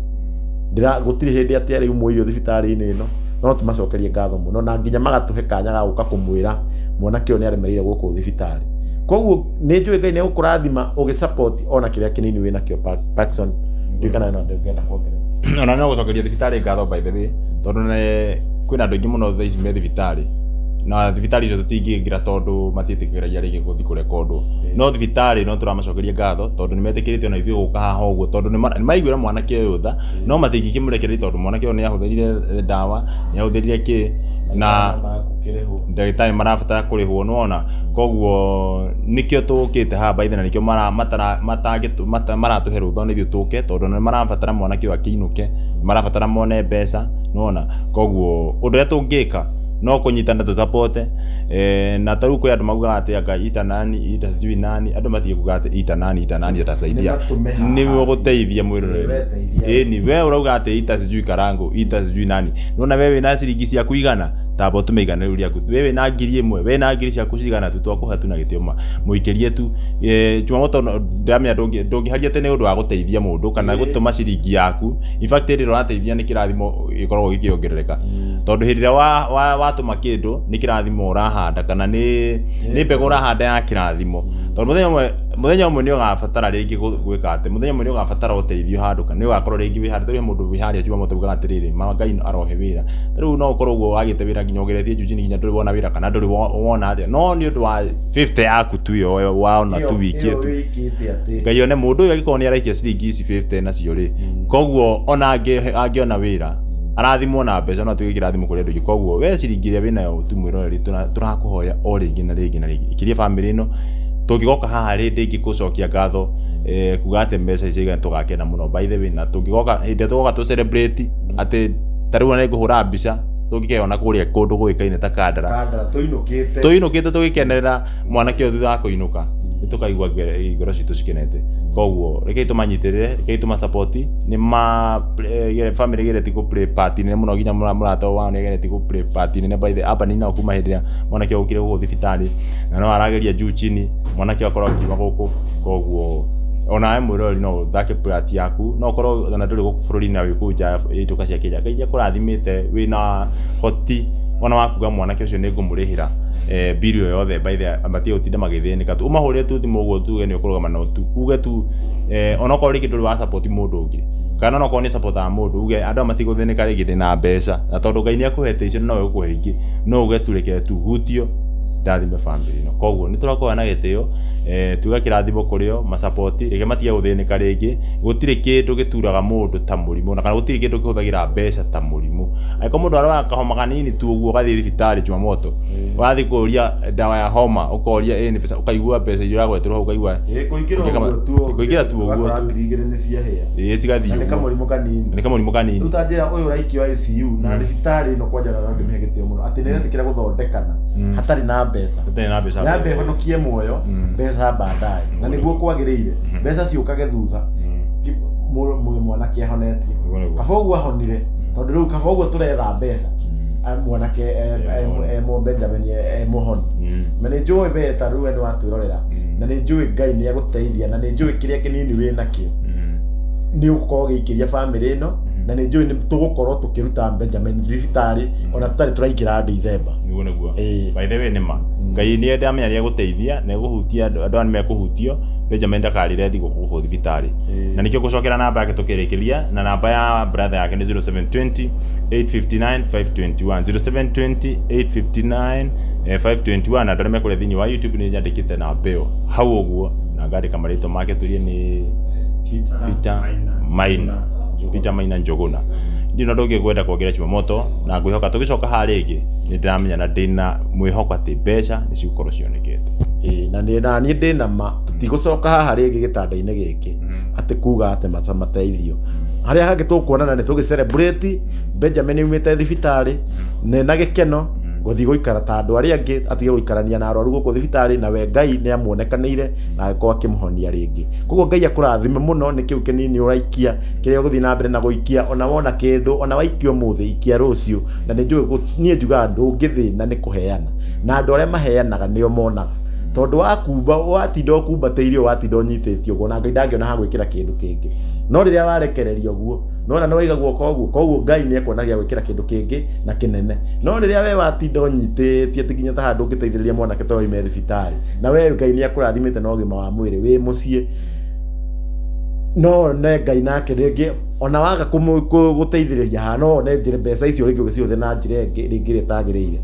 ndĩra gũtirĩ hĩndĩ atĩ arĩ irio thibitarĩ-inĩ ĩno, no tũmacokerie ngatho mũno, na nginya magatũhe kanya ga gũka kũmwĩra mwanake ũyũ nĩ aremereire gũkũ thibitarĩ. Koguo nĩ njũĩ Ngai nĩ egũkũrathima ũgĩ support ona kĩrĩa kĩnini wĩ nakĩo. Paxson, ndiũĩ kana no ndĩngĩenda kuongerera. Ona no gũcokeria thibitarĩ ngatho, by the way, tondũ nĩ kwĩna andũ aingĩ mũno thaa ici me thibitarĩ, na thibitarĩ icio tũtingĩingĩra tondũ matiĩtĩkĩragia rĩngĩ gũthiĩ kũrekondwo, no thibitarĩ no tũramacokeria ngatho tondũ nĩ metĩkĩrĩte ona ithuĩ gũka haha ũguo, tondũ nĩ maiguĩra mwanake ũyũ tha, no matingĩkĩmũrekereria tondũ mwanake ũyũ nĩ ahũthĩrire ndawa, nĩ ahũthĩrire kĩ, na ndagĩtarĩ marabatara kũrĩhwo, nĩwona? Koguo nĩkĩo tũkĩte haha by the na nĩkĩo maratũhe rũtha nĩ ithuĩ tũke, tondũ nĩ marabatara mwanake ũyũ akĩinũke, nĩ marabatara mone mbeca, nĩwona? Koguo ũndũ ũrĩa tũngĩka no kũnyitana tũsapote, na ta rĩu kwĩ andũ maugaga atĩ anga ita nani, ita sijui nani, andũ matige kuga atĩ ita nani, ita nani atasaidia. Nĩmatũme haha. Nĩwe ũgũteithia mwĩroreri. Nĩweteithia. Ĩni we ũrauga atĩ ita sijui Karango, ita sijui nani, nona we wĩna ciringi ciaku 100, tamba ũtũme 100 rĩu rĩaku, we wĩna 1000, we na ngiri ciaku cigana tu, twakũhe tu na gĩtĩo mũikĩrie tu. Jumamoto ndĩramenya ndũngĩharia atĩ nĩ ũndũ wa gũteithia mũndũ kana gũtũma ciringi yaku. In fact, hĩndĩ ĩrĩa ũrateithia nĩ kĩrathimo gĩkoragwo gĩkĩongerereka, tondũ hĩndĩ ĩrĩa watũma kĩndũ nĩ kĩrathimo ũrahanda, kana nĩ mbegũ ũrahanda ya kĩrathimo, tondũ mũthenya ũmwe nĩ ũgabatara rĩngĩ gwĩka atĩ mũthenya ũmwe nĩ ũgabatara ũteithio handũ, kana nĩ ũgakorwo rĩngĩ wĩ handũ tarĩu mũndũ wĩ harĩa Jumamoto ugaga atĩrĩrĩ, ma Ngai arohe wĩra, ta rĩu no ũkorwo ũguo wagĩte wĩra nginya ũgeretie juu chini, nginya ndũrĩ wona wĩra kana ndũrĩ wona atĩa, no nĩ ũndũ wa 50 yaku tu ĩyo waona tu wiki tu wĩkĩte atĩ Ngai one mũndũ ũyũ angĩkorwo nĩ araikia ciringi ici 50 nacio rĩ, koguo ona angĩona wĩra arathimwo na mbeca, no atuĩke kĩrathimo kũrĩ andũ aingĩ. Koguo we ciringi ĩrĩa wĩnayo tu, mwĩroreri, tũrakũhoya o rĩngĩ na rĩngĩ na rĩngĩ, ikirie bamĩrĩ ĩno. Tũngĩgoka haha rĩndĩ ĩngĩ gũcokia ngatho, kuga atĩ mbeca ici igana, tũgakena mũno, by the way, na tũngĩgoka hĩndĩ ĩrĩa tũgoka tũ celebrate atĩ ta rĩu ona nĩngũhũra mbica tũngĩkeyona kũrĩa kũndũ gũĩkaine ta Kandara. Kandara tũinũkĩte. Tũinũkĩte tũgĩkenerera mwanake ũyũ thutha wa kũinũka. Nĩ tũkaigua ngoro citũ cikenete. Koguo rekei tũmanyitĩrĩre, rekei tũmasupport. Nĩ ma family ĩgeretie gũ play part nene mũno, nginya mũrata wao nĩ ageretie gũ play part nene by the hapa nina kuma hĩndĩ ĩrĩa mwanake ũyũ okire gũkũ thibitarĩ, na no arageria juu chini mwanake ũyũ akorwo akiuma gũkũ. Koguo onawe mwĩroreri no ũthake part yaku, no ũkorwo ona ndũrĩ gũkũ bũrũri-inĩ na wĩ kũu nja ya ituĩka cia Kenya. Ngai nĩakũrathimĩte wĩna hoti ona wakuga mwanake ũcio nĩ ngũmũrĩhĩra bill ĩyo yothe by the matige gũtinda magĩthĩnĩka tu, ũmahũrĩre tu thimũ ũguo tuge nĩ ũkũrũgama nao tu, uge tu onokorwo rĩngĩ ndũrĩ wa support mũndũ ũngĩ, kana onokorwo nĩ supportaga mũndũ, uge andũ aya matigũthĩnĩka rĩngĩ ndĩna mbeca, na tondũ Ngai nĩ akũhete icio no egũkũhe ingĩ, no uge tu reke tu hutio ndathime family ĩno. Koguo nĩ tũrakorwo na gĩtĩo, tuge kĩrathimo kũrĩ o masupport, reke matige gũthĩnĩka rĩngĩ. Gũtirĩ kĩndũ gĩturaga mũndũ ta mũrimũ, na kana gũtirĩ kĩndũ kĩhũthagĩra mbeca ta mũrimũ. Angĩkorwo mũndũ arwara kahoma kanini tu ũguo ũgathiĩ thibitarĩ Jumamoto, wathiĩ kũria ndawa ya homa ũkoria ĩ nĩ mbeca, ũkaigua mbeca iria ũragweterwo hau ũkaigua kũingĩra kũingĩra tu ũguo ũgakora tu. 2,000 nĩ ciahĩa. Ĩĩ cigathiĩ Na nĩ ũguo. kamũrimũ kanini. Na nĩ kamũrimũ kanini. Rĩu ta njĩra ũyũ ũraikio ICU na thibitarĩ ĩno kwanja na no ndĩmĩhe gĩtĩo mũno atĩ nĩ ĩretĩkĩra gũthondekana hatarĩ na mbeca. Hatarĩ na mbeca. Yambe ĩhonokie muoyo, mbeca baadaye, na nĩguo kwagĩrĩire mbeca ciũkage thutha. Mwanake ahonetie. Nĩguo, nĩguo. Kaba ũguo ahonire, tondũ rĩu kaba ũguo tũretha mbeca. Mwanake mo Benjamin e mũhoni. Na nĩ njũĩ we ta rĩu we nĩ watwĩrorera, na nĩ njũĩ Ngai nĩ egũteithia, na nĩ njũĩ kĩrĩa kĩnini wĩ nakĩo nĩ ũgũkorwo ũgĩikĩria family ĩno, na nĩ njũĩ nĩ tũgũkorwo tũkĩruta Benjamin thibitarĩ ona tũtarĩ tũraingĩra December. Nĩguo, nĩguo. Ĩĩ. By the way nĩ ma Ngai nĩ ndamenya nĩ egũteithia na egũhutia andũ, andũ aya nĩ mekũhutio. Benjamin ndakarĩre thigũkũ gũkũ thibitarĩ, na nĩkĩo ngũcokera namba yake tũkĩrĩkĩria, na namba ya brother yake nĩ 0720 859 521, 0720 859 521. Na andũ arĩa mekũrĩa thĩinĩ wa YouTube nĩ nyandĩkĩte namba ĩyo hau ũguo, na ngandĩka marĩtwa make, turie nĩ Peter Maina, Peter Maina Njuguna. Ndirĩ na ũndũ ũngĩ ngwenda kuongerera Jumamoto, na ngwĩhoka tũgĩcoka haha rĩngĩ nĩ ndĩramenya na ndĩna mwĩhoko atĩ mbeca nĩ cigũkorwo cionekete. Ĩĩ, na nĩ na niĩ ndĩna ma tũtigũcoka haha rĩngĩ gĩtanda-inĩ gĩkĩ atĩ kuga atĩ mateithio harĩa hangĩ tũkuonana nĩ tũgĩ celebrate Benjamin aumĩte thibitarĩ nĩ na gĩkeno gũthiĩ gũikara ta andũ arĩa angĩ, atige gũikarania na arwaru gũkũ thibitarĩ, na we Ngai nĩ amuonekanĩire na agĩkorwo akĩmũhonia rĩngĩ. Koguo Ngai akũrathime mũno nĩ kĩu kĩnini ũraikia, kĩrĩa ũgũthiĩ na mbere na gũikia, ona wona kĩndũ, ona waikia ũmũthĩ, ikia rũciũ. Na nĩ njũĩ niĩ njugaga ndũngĩthĩna nĩ kũheana, na andũ arĩa maheanaga nĩo monaga, tondũ wakumba watinda ũkumbatĩirio, watinda ũnyitĩtio ũguo, na Ngai ndangĩona ha gwĩkĩra kĩndũ kĩngĩ. No rĩrĩa warekereria ũguo, nona nĩ waiga guoko ũguo, koguo Ngai nĩ ekuona gĩa gwĩkĩra kĩndũ kĩngĩ na kĩnene. No rĩrĩa we watinda ũnyitĩtie atĩ nginya ta handũ ũngĩteithĩrĩria mwanake ta oime thibitarĩ, na we Ngai nĩ akũrathimĩte na ũgima wa mwĩrĩ wĩ mũciĩ, no one Ngai nake rĩngĩ ona waga gũteithĩrĩria haha, no one njĩra mbeca icio rĩngĩ ũgĩcihũthĩra na njĩra ĩngĩ rĩngĩ ĩrĩa ĩtagĩrĩire.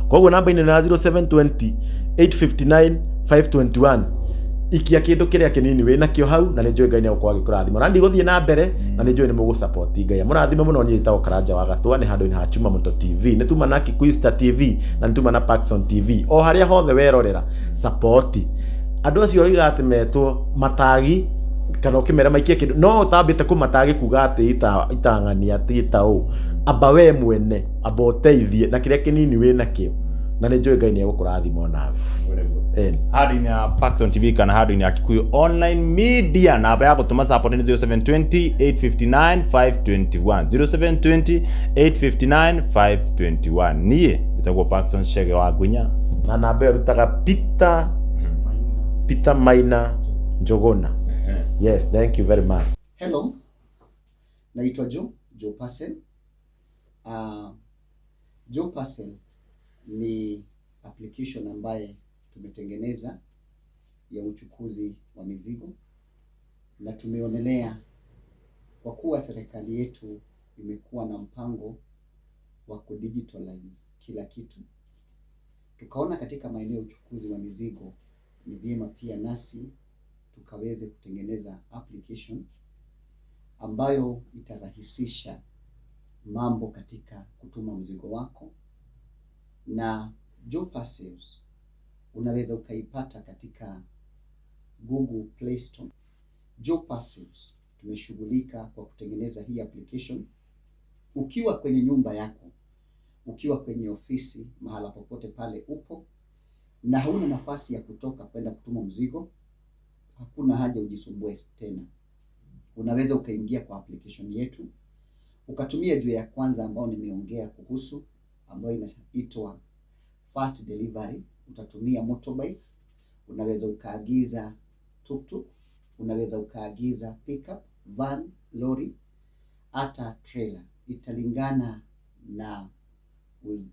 Koguo namba-inĩ na 0720 859 521, ikia kĩndũ kĩrĩa kĩnini wĩ nakĩo hau, na nĩ njũĩ Ngai nĩ egũkorwo agĩkũrathima. Na ndigũthiĩ na mbere, na nĩ njũĩ nĩ mũgũ-support. Ngai amũrathime mũno. Niĩ njĩtagwo Karanja wa Gatwa, nĩ handũ-inĩ ha Chuma Moto TV, nĩ tuma na Kikuyu Star TV, na nĩ tuma na Paxson TV. O harĩa hothe werorera, support andũ acio ũroiga atĩ metwo matagi, kana ũkĩmera maikie kĩndũ, no ũtambĩte kũmatagi kuga atĩ itang'ania atĩ ita ũũ, amba we mwene amba ũteithie na kĩrĩa kĩnini wĩ nakĩo, na nĩ njũĩ Ngai nĩ egũkũrathima onawe. Ĩni. Handũ-inĩ ya Paxson TV kana handũ-inĩ ya Kikuyu Online Media, namba ya gũtũma support nĩ 0720 859 521, 0720 859 521. Niĩ njĩtagwo Paxson Chege wa Ngunya. Na namba ĩyo ĩrutaga Peter Maina Njuguna. Yes, thank you very much. Hello, naitwa Joe, Joe Parcel. Joe Parcel ni application ambaye tumetengeneza ya uchukuzi wa mizigo, na tumeonelea kwa kuwa serikali yetu imekuwa na mpango wa kudigitalize kila kitu, tukaona katika maeneo ya uchukuzi wa mizigo ni vyema pia nasi tukaweze kutengeneza application ambayo itarahisisha mambo katika kutuma mzigo wako. Na Joe Parcels unaweza ukaipata katika Google Play Store. Joe Parcels tumeshughulika kwa kutengeneza hii application. Ukiwa kwenye nyumba yako, ukiwa kwenye ofisi, mahala popote pale upo, na hauna nafasi ya kutoka kwenda kutuma mzigo, hakuna haja ujisumbue tena. Unaweza ukaingia kwa application yetu ukatumia njia ya kwanza ambayo nimeongea kuhusu, ambayo inaitwa fast delivery. Utatumia motorbike, unaweza ukaagiza tuktuk, unaweza ukaagiza pickup, van, lori, hata trailer. Italingana na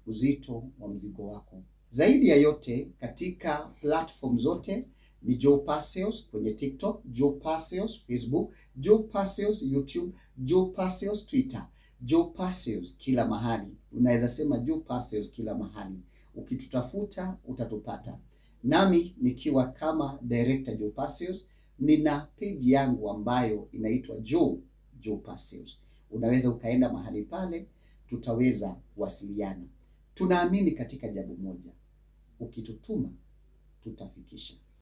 uzito wa mzigo wako. Zaidi ya yote, katika platform zote ni Joe Parcels kwenye TikTok, Joe Parcels Facebook, Joe Parcels YouTube, Joe Parcels Twitter, Joe Parcels kila mahali. Unaweza sema Joe Parcels kila mahali. Ukitutafuta utatupata. Nami nikiwa kama director Joe Parcels, nina page yangu ambayo inaitwa Joe Parcels. Unaweza ukaenda mahali pale, tutaweza kuwasiliana. Tunaamini katika jambo moja, ukitutuma tutafikisha.